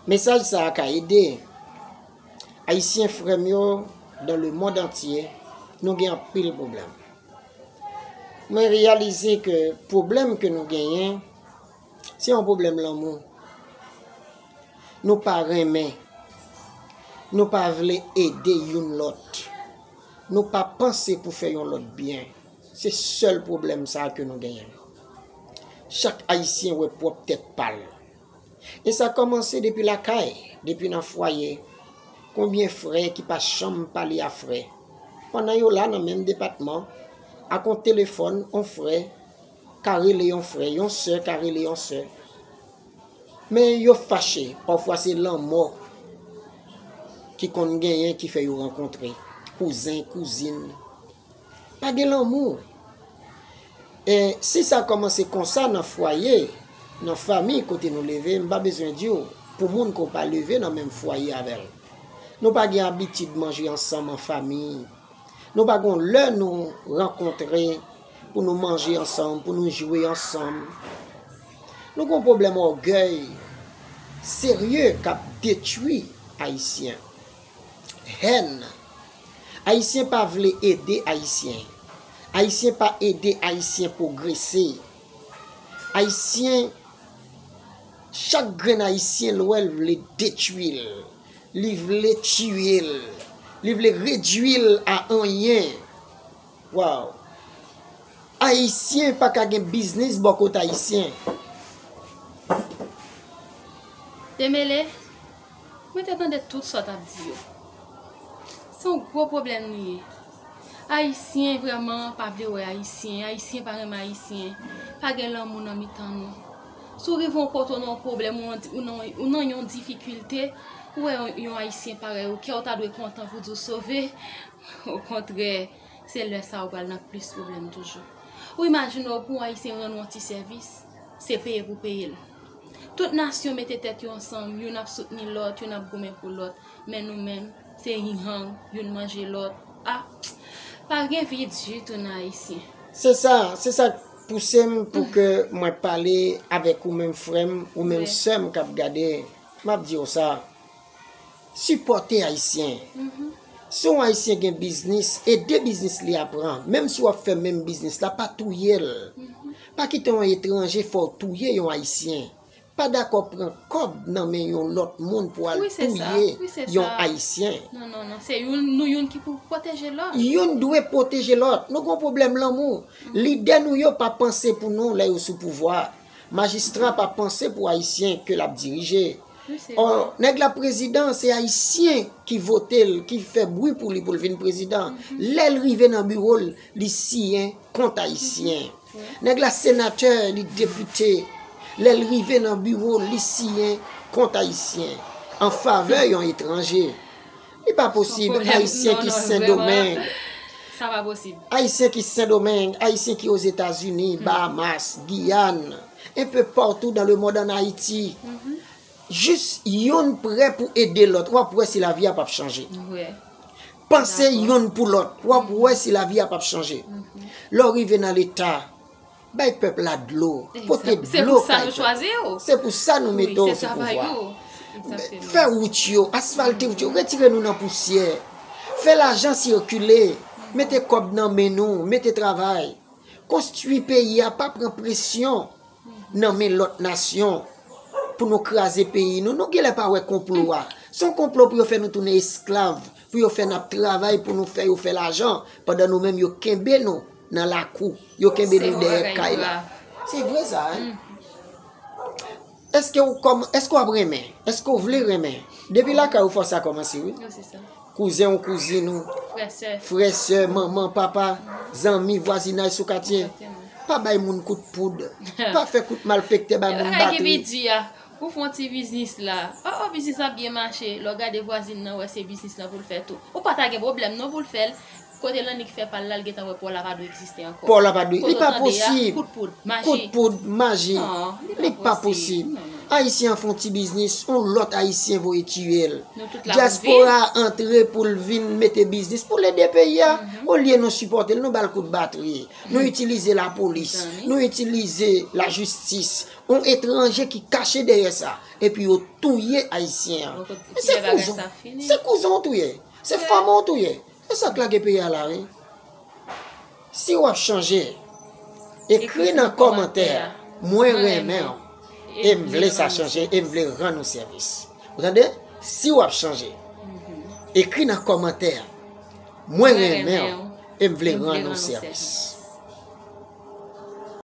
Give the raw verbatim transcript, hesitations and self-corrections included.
Mesaj sa a ka ede. Ayisyen frè m yo, dans le monde entier, nou gen anpil pwoblèm. Mwen reyalize ke pwoblèm ke nou genyen, se yon pwoblèm lanmou. Nou pa renmen. Nou pa vle ede youn lòt. Nou pa panse pou fè yon lòt byen. Se sèl pwoblèm sa a ke nou genyen. Chak Ayisyen wè pwòp tèt pa l. E sa kòmanse depi lakay, depi nan fwaye. Konbyen frè ki pa janm pale a frè? Pandan yo la nan menm depatman, ak yon telefòn, yon frè ka rele yon frè, yon sè ka rele yon sè. Men yo fache, pafwa se lanmò ki konn genyen ki fè yo rankontre. Kouzen, kouzin, pa gen lanmou. E si sa kòmanse konsa nan fwaye, nan fanmi kote nou leve, m pa bezwen di w, pou moun ke w pa leve nan menm fwaye avè l. Nou pa gen abitid manje ansanm an fanmi. Nou pa gen lè nou rankontre pou nou manje ansanm, pou nou jwe ansanm. Nou gen yon pwoblèm ògèy serye k ap detwi Ayisyen. Hèn. Ayisyen pa vle ede Ayisyen. Ayisyen pa ede Ayisyen pwogrese. Ayisyen, chak grenn Ayisyen l wè l vle detwi l. Li vle tiye l. Li vle redwi l a anyen. Waw. Ayisyen pa ka gen biznis bò kot Ayisyen. Demele, mwen te tande tout sa w t ap di yo. Se yon gwo pwoblèm li ye. Ayisyen vrèman pa vle wè Ayisyen. Ayisyen pa renmen Ayisyen. Pa gen lanmou nan mitan nou. Si w rive yon kote w nan yon pwoblèm, ou nan, ou nan, ou nan yon difikilte, ou wè yon, yon Ayisyen parèy ou, kè w ta dwe kontan pou di w sove. Okontrè, se lè sa a ou pral nan plis pwoblèm toujou. Ou imajine w pou yon Ayisyen rann ou yon ti sèvis, se peye pou peye l. Tout nasyon mete tèt yo ansanm, youn ap soutni lòt, youn ap goumen pou lòt, men nou menm, se yihang, youn manje lòt. Ah, pa gen vi ditou nan Ayisyen. Se sa, se sa k pouse m pou ke mwen pale avèk ou menm frè m, ou menm sè m k ap gade. M ap di w sa. Sipòte Ayisyen. Si yon Ayisyen gen biznis, ede biznis li a pran. Menm si w ap fè menm biznis la, pa touye l. Pa kite yon etranje fè w touye yon Ayisyen. Pa dakò pran kòb nan men yon lòt moun pou al touye yon Ayisyen. Non, non, non. Se youn, nou youn ki pou pwoteje lòt. Youn dwe pwoteje lòt. Nou gen yon pwoblèm lanmou. Lidè nou yo pa panse pou nou lè yo sou pouvwa. Majistra pa panse pou Ayisyen ke l ap dirije. Ò, nèg la prezidan, se Ayisyen ki vote l, ki fè bri pou li pou l vin prezidan. Lè l rive nan biwo l, li siyen kont Ayisyen. Nèg la senatè, li depite. Lè l rive nan biwo l, li siyen kont Ayisyen, an favè yon etranje. Li pa posib, Ayisyen ki Sendomeng. Ayisyen ki Sendomeng, Ayisyen ki Ozetazini, Bahamas, Giyàn, enpe patou dans le monde, an Ayiti. Jis youn prè pou ede lòt, w ap wè si lavi a p ap chanje. Panse youn pou lòt, w ap wè si lavi a p ap chanje. Lè w rive nan Leta, bay pèp la dlo, pote dlo kay pèp. Se pou sa nou mete w sou pouvwa. Fè wout yo, asfalte wout yo, retire nou nan pousyè. Fè lajan sikile, mete kòb nan men nou, mete travay. Konstwi peyi a, pa pran presyon nan men lòt nasyon pou nou kraze peyi nou. Nou genlè pa wè konplo a. Se yon konplo pou yo fè nou tounen esklav, pou yo fè n ap travay, pou nou fè yo fè lajan, pandan nou menm yo kenbe nou nan lakou, yo kenbe nou dèyè kay la. Se vre sa, en. Èske w kòm, èske w ap renmen? Èske w vle renmen? Depi lakay ou fò sa kòmanse, wi. Kouzen w, kouzin ou, frè, sè, manman, papa, zanmi, vwazinaj sou katye. Pa bay moun kout poud. Pa fè kout malfektè bay moun batri. Ou fè yon ti biznis la. Oh, oh, biznis la ap byen mache. Lè w gade vwazin nan wè se biznis lan pou l fè tou. Ou pa ta gen pwoblèm non pou l fè l. Kote l annik fè pa l la, l gentan wè pa w la pa dwe egziste ankò. Pa w la pa dwe. Li pa posib. Kout poud, maji. Kout poud, maji. Li pa posib. Ayisyen an fè yon ti biznis, yon lòt Ayisyen voye tiye l. Dyaspora a antre pou l vin mete biznis pou l ede peyi a. Olye nou sipòte l, nou ba l kout batri. Nou itilize lapolis, nou itilize lajistis. Yon etranje ki kache dèyè sa. Epi yo touye Ayisyen an. Se kouzon, se kouzon w touye. Se fanm w touye. Se sa k lage peyi a la, wi. Si w ap chanje, ekri nan kòmantè a, mwen renmen w, e m vle sa chanje, e m vle rann ou sèvis. Ou tande? Si w ap chanje, ekri nan kòmantè a, mwen renmen w, e m vle rann ou sèvis.